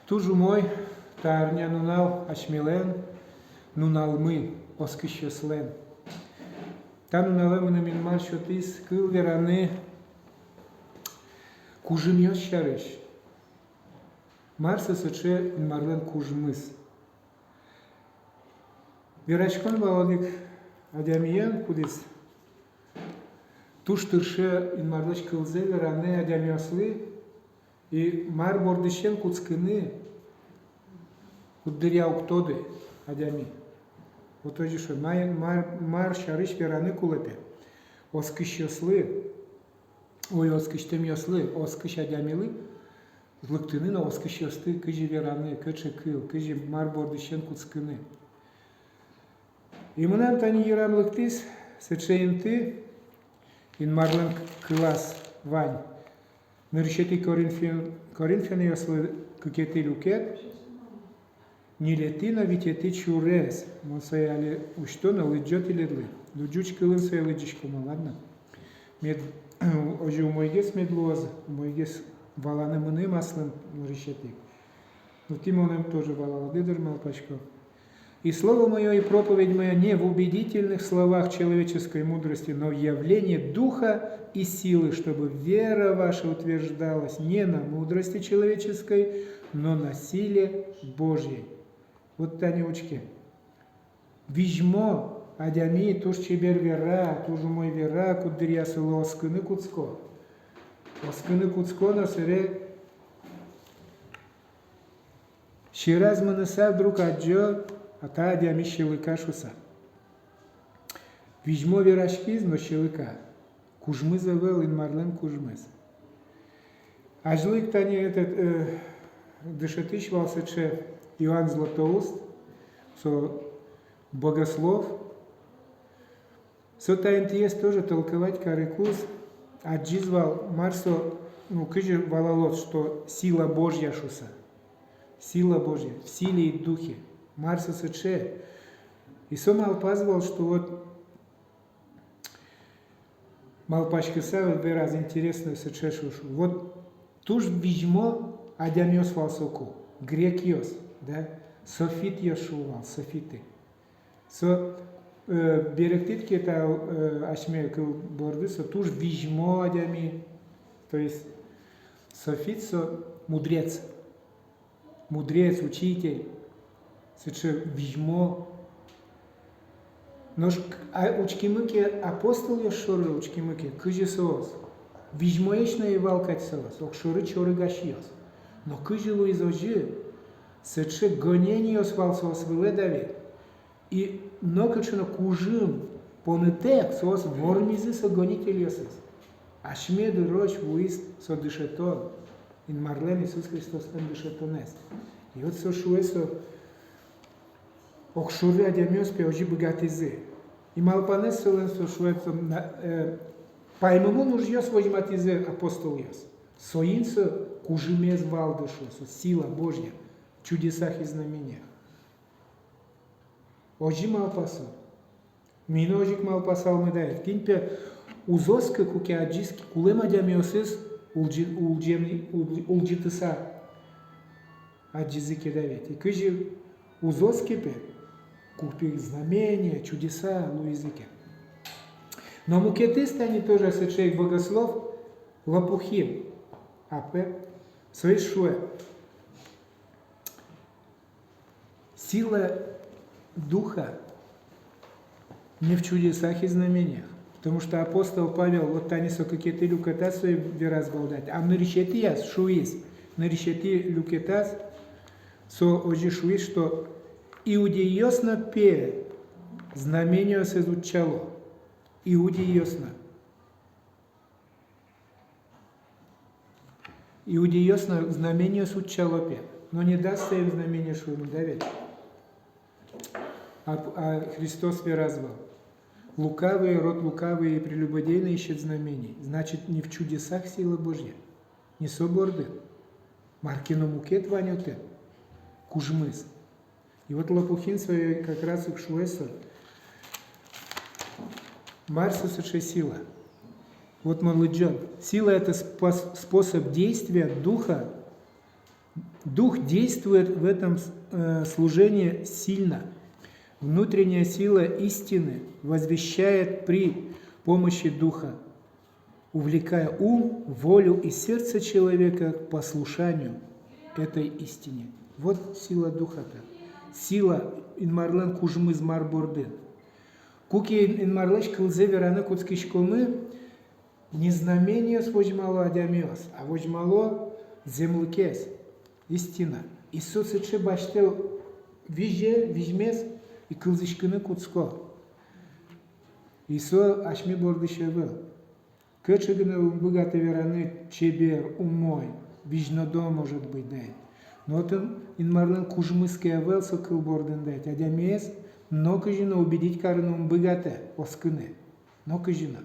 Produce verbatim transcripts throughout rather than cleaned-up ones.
Туж умой та арня нунал асьмелэн, нуналмы, оскисьёслэн. Та нуналэ мыным Инмар сётӥз кыл вераны кужымъёс сярысь. Мар со сыӵе Инмарлэн кужмыз? Вераськон вал одӥг адямиен, кудӥз туж тырше Инмарлэсь кылзэ вераны адямиослы, и мар бордысен кутскыны, куддыръя уг тоды адями. Вот озьы шуэ, мар, мар, мар сярысь вераны кулэ, пе, оскисьёслы, ой, оскисьтэмъёслы, оскись адямилы лыктыны но оскисьёсты, кызьы вераны, кыӵе кыл, кызьы мар бордысен кутскыны. И мынам тани йырам лыктӥз сыӵе инты, Инмарлэн к-, кылаз вань. Нырысетӥ Коринфян-, Коринфянъёслы кыкетӥ люкет, ньылетӥ но витетӥ чурез. Мон сое али усьто но лыдӟо тӥледлы. Ну, ӟуч кылын сое лыдӟисько мон, ладно? Мед, озьы умойгес мед луоз, умойгес валаны мыным аслым нырысетӥ. Ну, тӥ мыным тоже валалоды дыр, малпасько. «И слово моё, и проповедь моя не в убедительных словах человеческой мудрости, но в явлении Духа и силы, чтобы вера ваша утверждалась не на мудрости человеческой, но на силе Божьей». Вот тани учке. Визьмо адями туж чебер вера, туж умой вера, куддыръя солы оскыны кутско. Оскыны кутско но, собере сьӧраз мыныса вдруг адӟо, а та адями сьӧлыка шуса. Визьмо вераськиз, но сьӧлыка. Кужмыз ӧвӧл, Инмарлэн кужмыз. Азьло ик тани этот, э, дышетӥсь вал сыӵе Иоанн Златоуст, со богослов. Со та интыез тоже толковать карыкуз, адӟиз вал, мар со, ну, кызьы валалоз, что сила Божья шуса. Сила Божья, в силе и духе. Мар со сыӵе. И со малпаз вал, что вот малпаськыса вераз интересно сыӵе шуыса. Вот туж визьмо адямиос вал соку, грекъёс, да, софитъёс шуо вал, софиты. Со, э, берыктӥд ке та, э, асьме кыл борды, со туж визьмо адями, то есть софит со мудрец. Мудрец, учитель, сыӵе визьмо. Нош к-, а, учкимы ке апостолъёс шоры, учкимы ке, кызьы соос. Визьмоесь но ӧй вал кадь соос, огшоры чорыгасьёс. Но кызьы луиз озьы, сыӵе гонениос вал соос вылэ даве. И нокыӵе но кужым понытэк соос вормизы со гонительёсыз. Асьме дырозь вуиз со дышетон, Инмарлэн, Иисус Христослэн дышетонэз. И вот со шуэ, со огшоры адямиос, пе, озьы быгатӥзы. И малпанэз солэн, со шуэ, со на-, э, паймымон ужъёс возьматӥзы апостолъёс. Соин со кужымез вал, дыр, шуэ, со сила Божья в чудесах и знамениях. Озьы малпаса. Ми но озьы ик малпасалмы, да ведь. Кин, пе, уз оскы, куке адӟиз ке, кулэм адямиосыз улӟи-, улӟем-, улӟи-, улӟытыса адӟизы ке, да ведь. И кызьы уз оскы, пе, куке знамения, чудеса луизы ке. Но мукетыз тани тоже сыӵе ик богослов, Лопухин, а, пе, со ик шуэ. Сила Духа не в чудесах и знамениях. Потому что апостол Павел, вот тани со кыкетӥ люкетаз сое вераз вал, да ведь, а нырысетӥяз шуиз, нырысетӥ люкетаз со озьы шуиз, что иудейёс но, пе, знамениосыз утчало. Иудейёс но. Иудейёс но знамениос утчало, пе, но не даст сое знамение, шуэмын, да ведь. А, а Христос вераз вал: лукавые, род лукавый и прелюбодейный ищет знамений. Значит, не в чудесах сила Божья, не со борды. Мар ке но мукет вань отын кужмыз. И вот Лопухин сое как раз ик шуэ со. Мар со сыӵе сила? Вот мон лыдӟо. Сила — это спос-, способ действия Духа Дух действует в этом с- э, служении сильно. Внутренняя сила истины возвещает при помощи Духа, увлекая ум, волю и сердце человека к послушанию этой истине. Вот сила Духа-то. Сила Инмарлэн кужмыз мар бордын. Куке Инмарлэсь кылзэ вераны кутскиськомы, не знамениос возьмало адямиос, а возьмало зэмлыкез, истина. И со сыӵе басьтэ визе, визьмес, и кылзӥськыны кутско. И со асьме бордысь ӧвӧл. Кыӵе гинэ ум быгатэ вераны чебер, умой, визьнодо, может быть, да ведь. Но отын Инмарлэн кужмыз ке ӧвӧл со кыл бордын, да ведь, адямиез нокызьы но убедить карыны ум быгатэ оскыны. Нокызьы но.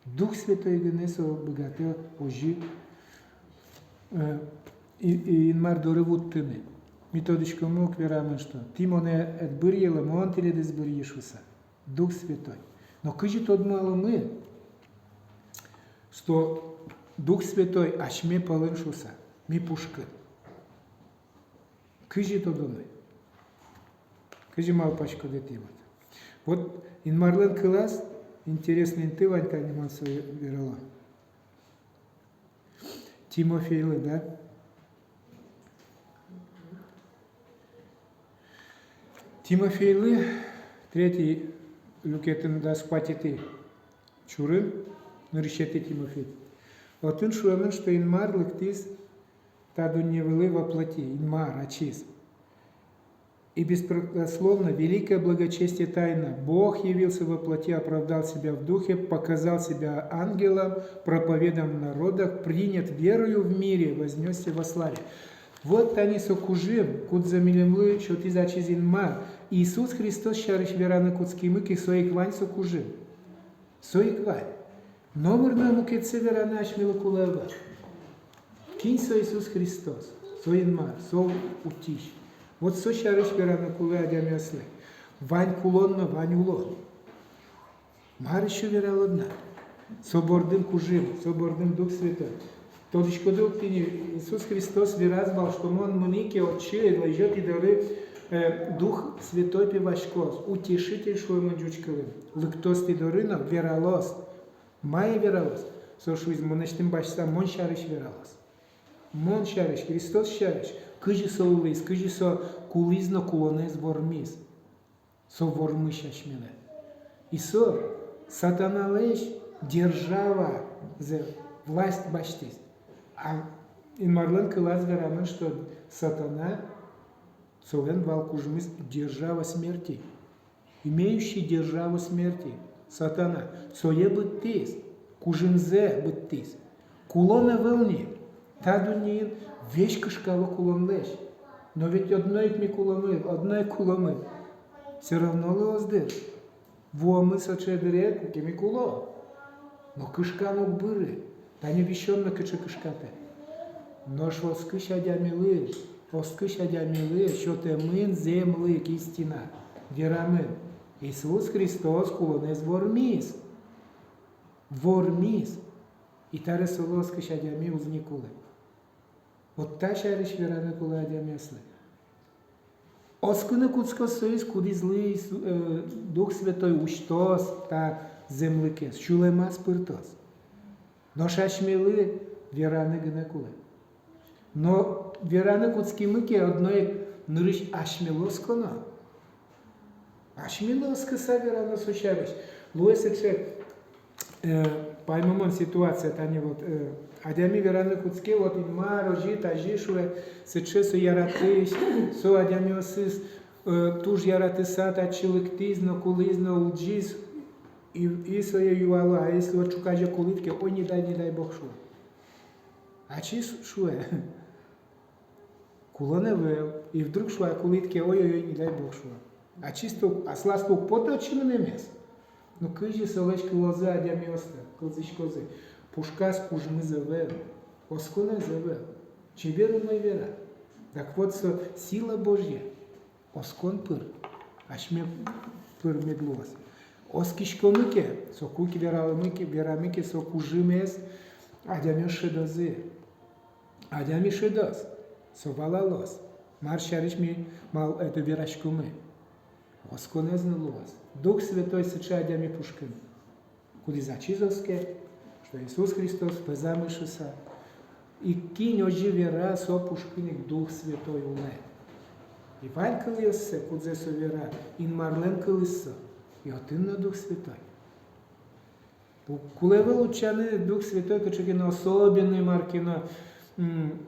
Дух Святой гинэ со быгатэ озьы, э, и- и Инмар доры вуттыны. Ми тодӥськомы ук верамын, что тӥ монэ ӧд быръелэ, мон тӥледыз быръи шуса. Дух Святой. Но кызьы тодмаломы, что Дух Святой асьме пӧлын шуса, ми пушкын? Кызьы тодомы? Кызьы малпаськоды тӥ вот? Вот Инмарлэн кылаз интересный инты вань, тани мон сое верало. Тимофейлы, да? Тимофейлы, третий люкетын, дас куатетӥ чурын, нырысетӥ Тимофей. Отын шуэмын, что Инмар лыктӥз та дунне вылэ во плоти, Инмар ачиз. И беспрекословно великое благочестие тайна. Бог явился во плоти, оправдал себя в духе, показал себя ангелом, проповедан в народах, принят верою в мире, вознёсся во славе. Вот тани со кужым, кудзэ милемлы сётӥз ачиз Инмар. Иисус Христос сярысь вераны кутскимы ке, со ик вань со кужым. Со ик вань. Номыр но мукетсэ вераны асьмелы кулэ ӧвӧл. Кин со Иисус Христос? Со Инмар, со Утись. Вот со сярысь вераны кулэ адямиослы. Вань кулон но, вань улон. Мар ещё вералод на? Со бордын кужым, со бордын Дух Святой. Тодӥськоды ук тӥни, Иисус Христос вераз вал, что мон мынӥ ке отчы, лэзё тӥ доры, э, Дух Святой пе васькоз, Утешитель шуэмын ӟуч кылын. Лыктоз тӥ доры но вералоз. Мае вералоз? Со шуиз, мынэсьтым басьтыса, мон сярысь вералоз. Мон сярысь, Христос сярысь. Кызьы со улӥз, кызьы со кулӥз но кулонэз вормиз. Со вормись асьмелэн. И со сатаналэсь державазэ, власть басьтӥз. А Инмарлэн кылаз верамын, что сатана, солэн вал кужмыз держава смерти. Имеющий державу смерти, сатана, сое быдтӥз, кужымзэ быдтӥз. Кулон ӧвӧл ни, та дуннеын весь кышкало кулонлэсь. Но ведь одно ик ми куломы, одно ик куломы. Всё равно луоз, дыр. Вуомы сыӵе дыре, куке ми куло. Но кышкан уг быры, тани висён но кыӵе кышкатэ. Нош оскись адямилы, оскись адямилы сётэмын зэмлык, истина, верамын: Иисус Христос кулонэз вормиз. Вормиз. И табере солы оскись адями уз ни кулэ. Вот та сярысь вераны кулэ адямиослы. Оскыны кутскоз соиз, кудӥзлы Иису-, э, Дух Святой усьтоз та зэмлыкез, сюлэмаз пыртоз. Нош асьмелы вераны гинэ кулэ. Но вераны кутскимы ке, одно ик нырысь асьмелы осконо. Асьмелы оскыса верано со сярысь. Луэ сыӵе, э, паймымон ситуация, тани вот, э, адями вераны кутске, вот Инмар озьы, тазьы шуэ, сыӵе со яратӥсь, со адямиосыз, э, туж яратыса татчы лыктӥз но, кулӥз но, улӟиз, и, и сое юало, а если вот ӵуказе кулӥд ке, ой, не дай, не дай Бог, шуо. Ачиз шуэ. Кулон ӧвӧл. И вдруг шуэ, кулӥд ке, ой-ой-ой, не дай Бог, шуэ. Ачиз то, аслаз то уг поты отчы мынэмез. Ну, кызьы солэсь кылозы адямиос-то, кылзӥськозы? Пушказ кужмыз ӧвӧл, осконэз ӧвӧл. Чебер, умой вера. Так вот, со сила Божья оскон пыр, асьме пыр мед луоз. Оскиськомы ке, соку ик вераломы ке, верамы ке, со кужымез адямиос шӧдозы. Адями шӧдоз. Со валалоз, мар сярысь ми мал-, это, вераськомы. Осконэз но луоз. Дух Святой сыӵе адями пушкын, кудӥз ачиз оске, что Иисус Христос пӧзамы шуыса. И кин озьы вера, со пушкын ик Дух Святой улэ. И вань кылъёссэ, кудзэ со вера, Инмарлэн кылыз со, и отын но Дух Святой. Ку-, кулэ ӧвӧл утчаны Дух Святой кыӵе ке но особенной мар ке но, м,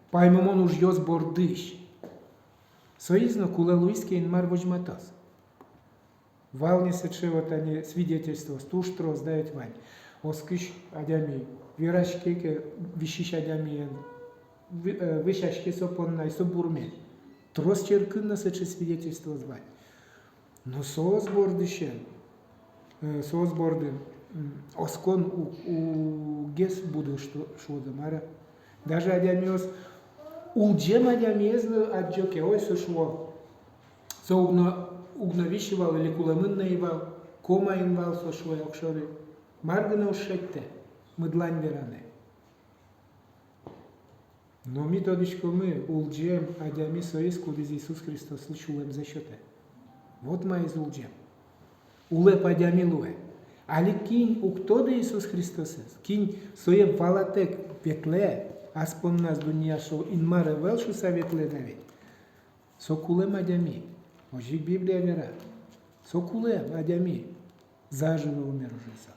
паймымон ужъёс бордысь. Соиз но, кулэ луиз ке, Инмар возьматоз. Вал ни сыӵе вот ини свидетельствоос, туж трос, да ведь, вань. Оскись адями вераське ке висись адямиен, ви-, э, вӧсяське со понна, и со бурме. Трос черкын но сыӵе свидетельствоос вань. Но соос бордысен, э, соос бордын, м, оскон у-, угес буды, что шуод-а, мар-а. Даже адямиос, улӟем адямиез но адӟо ке, ой, со, шуо, со уг но, уг но висьы вал, или кулэмын но ӧй вал, комаын вал со, шуо, огшоры. Мар гинэ уз шедьтэ мыдлань вераны. Но ми тодӥськомы, улӟем адями соиз, кудӥз Иисус Христослы сюлэмзэ сётэ. Вот маиз улӟем. Улэп адями луэ. Али кин уг тоды Иисус Христосэз, кин сое валатэк ветлэ, ас понназ дуннеяз, шуо, Инмар ӧвӧл шуыса ветлэ, да ведь, со кулэм адями. Озьы ик Библия вера. Со кулэм адями. Заживо умер уже со.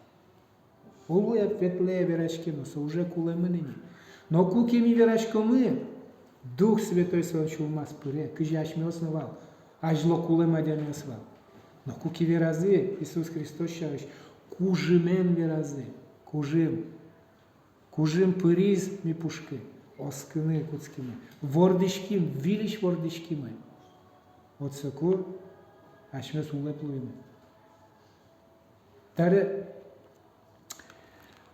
Улэп, ветлэ, вераське, но со уже кулэмын ини. Но куке ми вераськомы, Дух Святой солэн сюлмаз пыре, кызьы асьмеос но вал азьло кулэм адямиос вал. Но куке веразы Иисус Христос сярысь, кужымен веразы, кужым, кужым пыриз ми пушкы, оскыны кутскимы, вордӥським, выльысь вордӥськимы. Вот соку асьмеос улэп луимы. Таре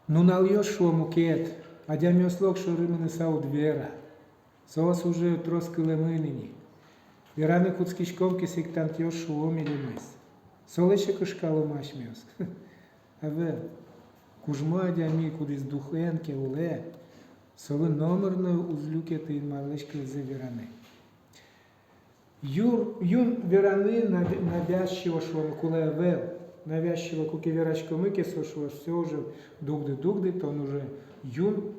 нуналъёс, шуо, мукет, адямиослы огшоры мыныса уд вера. Соос уже трос кылэмын ини. Вераны кутскиськом ке, сектантъёс шуо милемыз. Солэсь ик кышкалом асьмеос. Ӧвӧл. Кужмо адями, кудӥз духен ке улэ, солы номыр но уз люкеты Инмарлэсь кылзэ вераны. Юр-, юн вераны навя-, навязчиво, шуом, кулэ ӧвӧл. Навязчиво куке вераськомы ке, со, шуо, всё уже, дугды, дугды, тон уже юн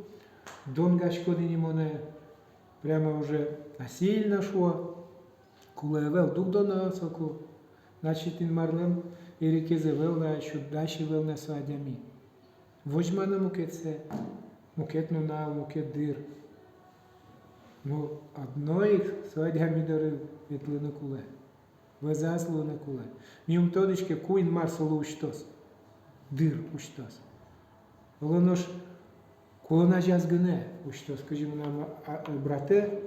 донгаськод ини монэ, прямо уже насильно, шуо, кулэ ӧвӧл, дугдоно соку. Значит, Инмарлэн эрикез ӧвӧл на, сюдась ӧвӧл на со адями. Возьмано мукетсэ, мукет нунал, мукет дыр. Но одно ик со адями доры ветлыны кулэ. Вӧзаз луыны кулэ. Ми ум тодӥське, ку Инмар солы усьтоз. Дыр усьтоз. Оло нош кулон азяз гинэ усьтоз, кызьы мынам, а, а, братэ,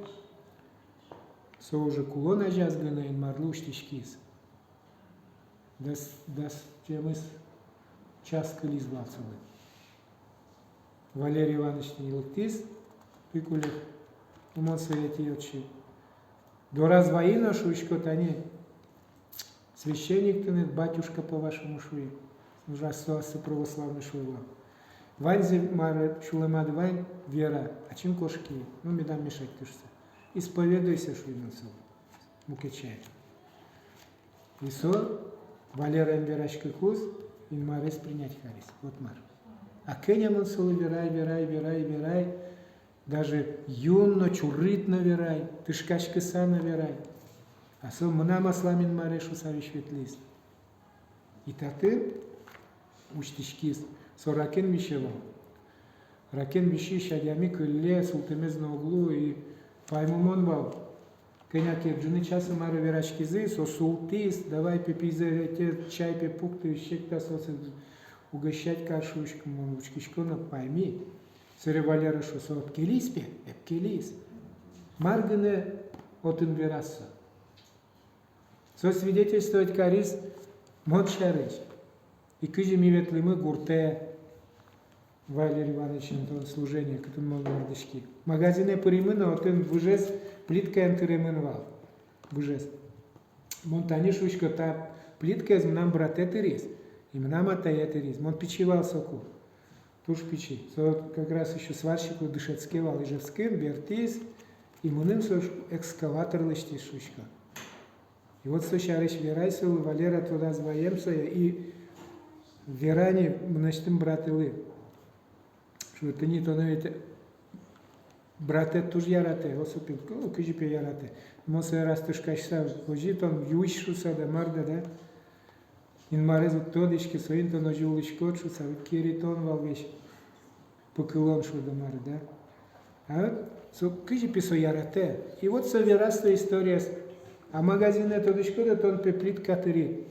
со уже кулон азяз гинэ Инмарлы усьтӥськиз. Дас, дас тямыс час кылиз вал солы. Валерий Иваныч тӥни лыктӥз Пикулев, умой сое тӥ отчы. Дораз вайи но, шуисько, тани священник тыныд, батюшка по-вашему, шуи. Ужась со ассэ православный, шуи, вал. Ваньзэ, мар сюлэмад вань, вера, ачим кошки, ну, медам мешать тышса. Исповедуйся, шуи мон солы. Мукет сямен. И со Валераен вераськыкуз Инмарез принять кариз. Вот мар. А кӧня мон солы верай, верай, верай, верай. Даже юн но, чурыт но верай, тышкаськыса но верай. А со мынам аслам Инмаре шуса весь ветлӥз. И татын усьтӥськиз, со ракен висе вал. Ракен висись адями кылле, султэмез но уг лу, и паймымон вал. Кӧня ке ӝыны часын мар вераськизы, со султӥз, давай пе, пизэ, эте, чай пе пукты, сектэ, соосыз угощать кар, шуисько, мон учкисько но пайми. Сэре Валера шуэ, со ӧпкелиз пе, ӧпкелиз. Мар гинэ отын вераз со. Со свидетельствовать кариз мон сярысь. И кызьы ми ветлӥмы гуртэ, Валерий Иванычен тон служение, кытын мон вордӥськи. Магазинэ пыримы но, отын выжез плиткаен тыремын вал. Выжез. Мон тани шуисько, та плиткаез мынам братэ тыриз, и мынам атае тыриз. Мон пичи вал соку. Туж пичи. Со как раз ещё сварщиклы дышетске вал Ижевскын, бертӥз, и мыным со экскаватор лэсьтӥз, шуисько. И вот со сярысь верай солы, Валера тодаз ваем сое, и верай ни мынэсьтым братэлы. Шуэ, тӥни тонэ ведь братэд туж яратэ, осо пе. О, кызьы пе яратэ. Мон сое раз тышкаськыса, озьы тон юись шуса да, мар да, да. Инмарез уд тодӥськы, соин тон озьы улӥськод шуса, уд керитон вал весь. Пыкылон шуод-а, мар да. А вот со кызьы пе со яратэ. И вот со вераз со историяз. А магазинэ, тодӥськод-а, тон пе плитка тыри.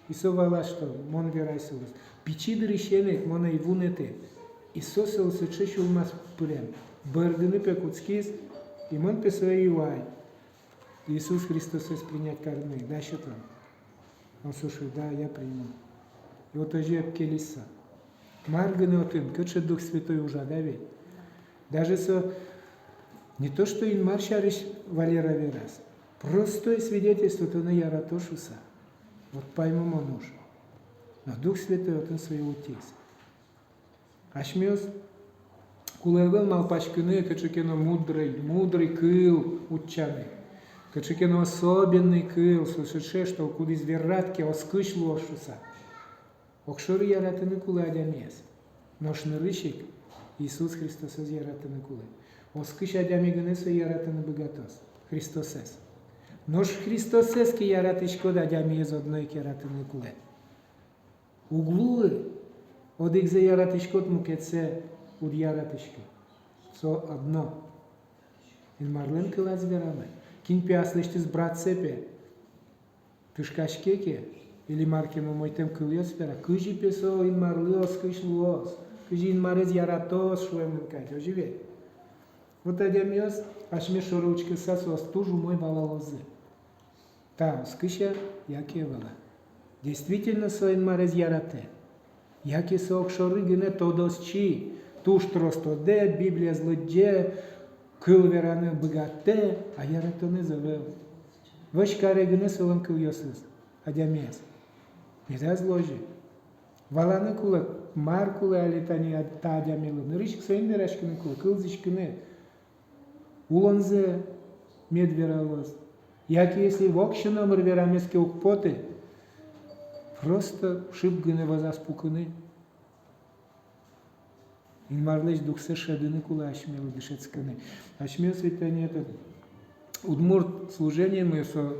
И со валаз, что мон верай солэсь. Пичи дырысен ик мон ӧй вунэты. И со солы сыӵе сюлмаз пырем. Бӧрдыны пе кутскиз, и мон пе сое юай. Иисус Христосэз принять карыны, дась-а тон? Мон сое шуи, да, я приму. И вот озьы ӧпкелиз со. Мар гинэ отын, кыӵе Дух Святой ужа, да ведь? Даже со не то, что Инмар сярысь Валера вераз, простое свидетельство, тонэ ярато шуса. Вот паймымон уж. Но Дух Святой отын сое утиз. Асьмеос кулэ ӧвӧл малпаськыны, кыӵе ке но мудрый, мудрый кыл утчаны. Кыӵе ке но особенный кыл, со сыӵе, что кудӥз верад ке, оскысь луоз шуса. Огшоры яратыны кулэ адямиез. Нош нырысь ик Иисус Христосэз яратыны кулэ. Оскысь адями гинэ сое яратыны быгатоз, Христосэз. Нош Христосэз ке яратӥськод, адямиез одно ик яратыны кулэ. Уг луы, одӥгзэ яратӥськод, мукетсэ уд яратӥськы. Со одно. Инмарлэн кылаз верамын. Кин пе аслэсьтыз братсэ пе тышкаське ке, или мар ке но умойтэм кылъёс вера, кызьы пе со Инмарлы оскысь луоз, кызьы Инмарез яратоз, шуэмын кадь, озьы ведь? Вот адямиос асьме шоры учкыса соос туж умой валалозы. Та оскысь-а, яке ӧвӧл-а? Действительно со Инмарез яратэ? Яке со огшоры гинэ тодосчи, туж трос тодэ, Библиез лыдӟе, кыл вераны быгатэ, а яратонэз ӧвӧл? Вӧсь каре гинэ солэн кылъёсыз адямиез. Медаз луы озьы. Валаны кулэ, мар кулэ али тани ад-, та адямилы. Нырысь ик соин вераськыны кулэ, кылзӥськыны. Улонзэ мед вералоз. Яке если воксё номыр верамез ке уг поты, просто шып гинэ вӧзаз пукыны. Инмарлэсь Духсэ шӧдыны кулэ асьмелы, дышетскыны. Асьмеос ведь тани этот, удмурт служениемы, со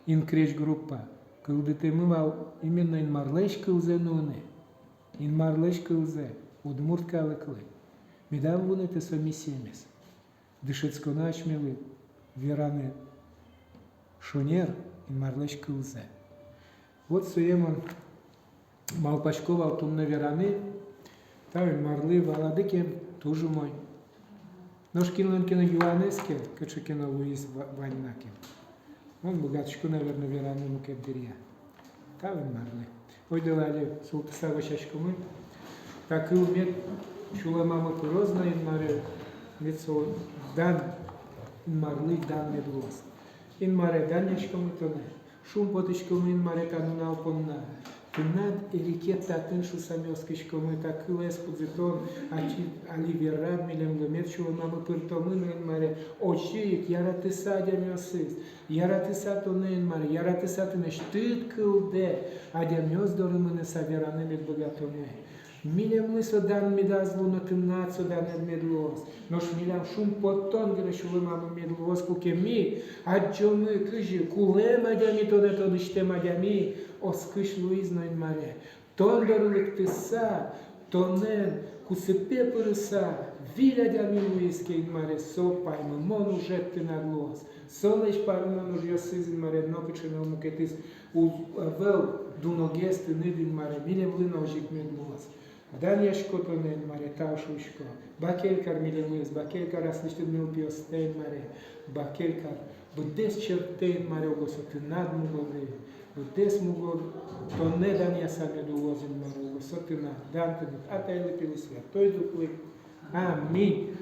инкрезь группа, кылдытэммы вал именно Инмарлэсь кылзэ нуыны. Инмарлэсь кылзэ удмурт калыклы. Медам вунэтэ со миссиямес. Дышетсконо асьмелы вераны шонер Инмарлэсь кылзэ. Вот сое мон малпасько вал туннэ вераны. Тау Инмарлы, валады ке, туж умой. Нош кинлэн ке но юанэз ке, кыӵе ке но луиз ва-, вань на ке, мон быгатӥсько, наверно, вераны мукет дыръя. Тау Инмарлы. Ойдолэ али султыса вӧсяськомы. Та кыл мед сюлэмамы пыроз на, Инмаре, мед со дан, Инмарлы дан мед луоз. Инмаре, данъяськомы Тонэ. Шумпотӥськомы, Инмаре, та нунал понна. Тынад эрикед татын шуса ми оскиськомы, та кылэз, кудзэ Тон ачид али верад милемлы, мед сюлэмамы пыртомы но, Инмаре, озьы ик яратыса адямиосыз, яратыса Тонэ, Инмаре, яратыса тынэсьтыд кылдэ адямиос доры мыныса вераны мед быгатомы. Милемлы со дан медаз лу, но Тынад со данэд мед луоз. Нош милям шумпоттон гинэ сюлэмамы мед луоз, куке ми адӟомы, кызьы кулэм адями, Тонэ тодӥсьтэм адями оскись луиз но, Инмаре. Тон доры лыктыса, Тонэн кусыпе пырыса, виль адями луиз ке, Инмаре, со паймымон ужед Тынад луоз. Солэсь паймымон ужъёсыз, Инмаре, нокыӵе но мукетыз уз-, ӧвӧл дуногес Тыныд, Инмаре, милемлы но озьы ик мед луоз. Данъясько Тонэ, Инмаре, тау шуисько. Бакель кар милемыз, бакель кар аслэсьтыд нылпиостэ, Инмаре. Бакель кар быдэс черктэ, Инмаре, угось со Тынад мугоры. Быдэс мугор Тонэ данъяса мед улоз, Инмаре, угось со Тынад. Дан Тыныд, Атайлы, Пилы, Святой Духлы. Аминь.